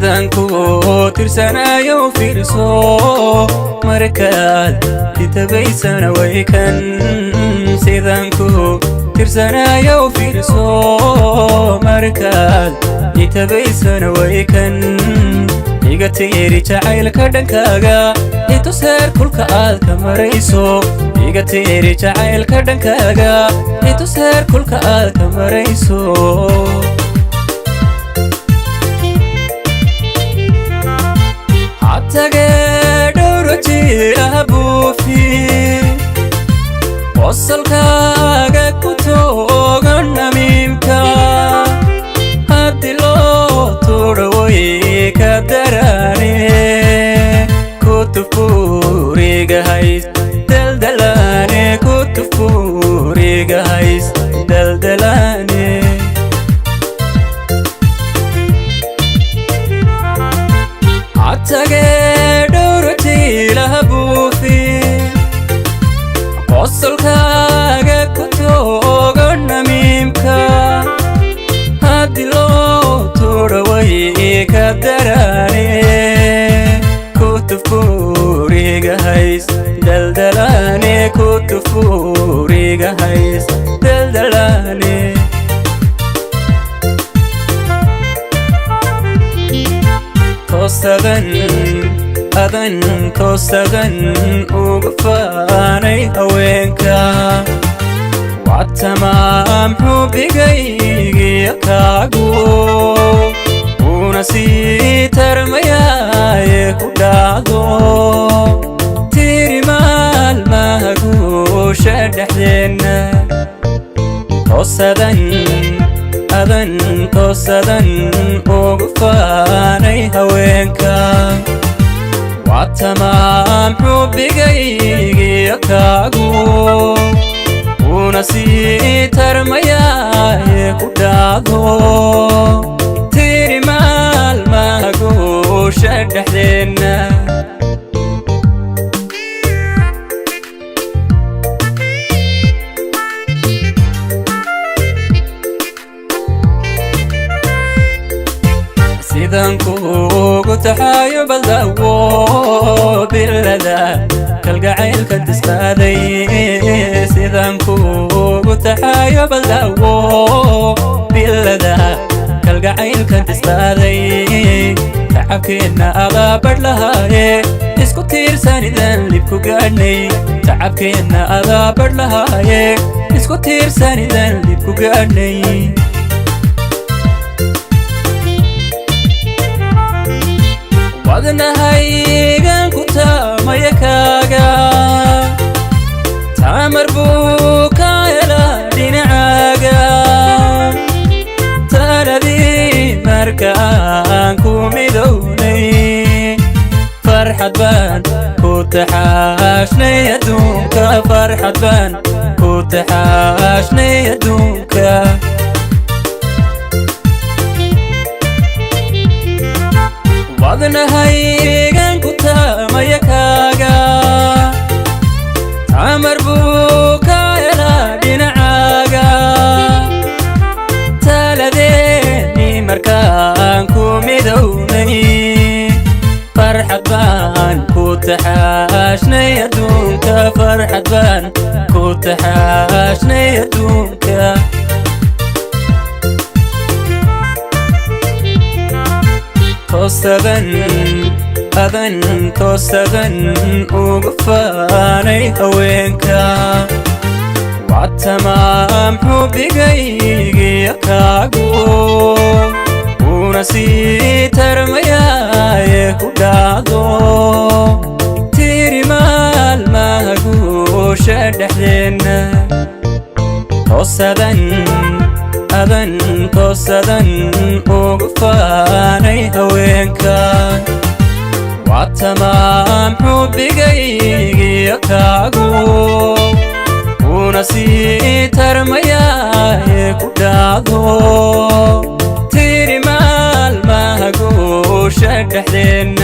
Sidaan ku tirsanayo fiirso, markaad itabaysana way kan. Sidaan ku tirsanayo fiirso, markaad itabaysana way kan. Iga tiiri jacaylka dhankaaga, itus heer kulka aad ka marayso. Iga tiiri jacaylka dhankaaga, itus heer kulka aad ka marayso. Hatagee dhowro jiiraha buufi, qosolkaaga ku tooga namiimka. Haddii loo tuuro way ka daraane, kutufuriga hays daldalaane, kutufuriga hays daldalaane. Hatagee dhowro jiilaha buufi, qosolkaaga ku tooga namiimka. Haddii loo tuuro way ka daraane, kutufuriga hays daldalaane, kutufuriga hays daldalaane. Toosadan adan toosadan uga faanay haweenka, waa tamaam xubbigaygiyo kaagu, uuna sii tarmayaaye ku dhacdo. Tiri maalmaha guusha dhexdeenna. Toosadan adan toosadan ugu faanay haweenka, waa tamaam xubbigaygiyo kaagu, uuna sii tarmayaaye ku dhacdo. Tiri maalmaha guusha dhexdeenna. Sidaan kuugu taxaayo baldawo, bilada kalgacaylka disqaaday. Sidaan kuugu taxaayo baldawo, bilada kalgacaylka disqaaday. Tacabkeenna adaa badh lahaaye, isku tiirsanidan libku gaadhnay. Tacabkeenna adaa badh lahaaye, isku tiirsanidan libku gaadhnay. Wadnahaygan ku taamaya kaaga, taamar buu ka helaa dhinacaaga. Taladii markaan ku midownay, farxad baan ku taxaashnay adduunka, farxad baan ku taxaashnay adduunka. Wadnahaygan ku taamaya kaaga, taamar buu ka helaa dhinacaaga. Taladeeni markaan ku midownay, farxad baan ku taxaashnay adduunka, farxad baan ku taxaashnay adduunka. Toosadan adan toosadan uga faanay haweenka, waa tamaam xubbigaygiyo kaagu, uuna sii tarmayaaye ku dhacdo. Tiri maalmaha guusha dhexdeenna. Toosadan adan toosadan uga faanay haweenka, waa tamaam xubbigaygiyo kaagu, uuna sii tarmayaaye ku dhacdo. Tiri maalmaha guusha dhexdeenna.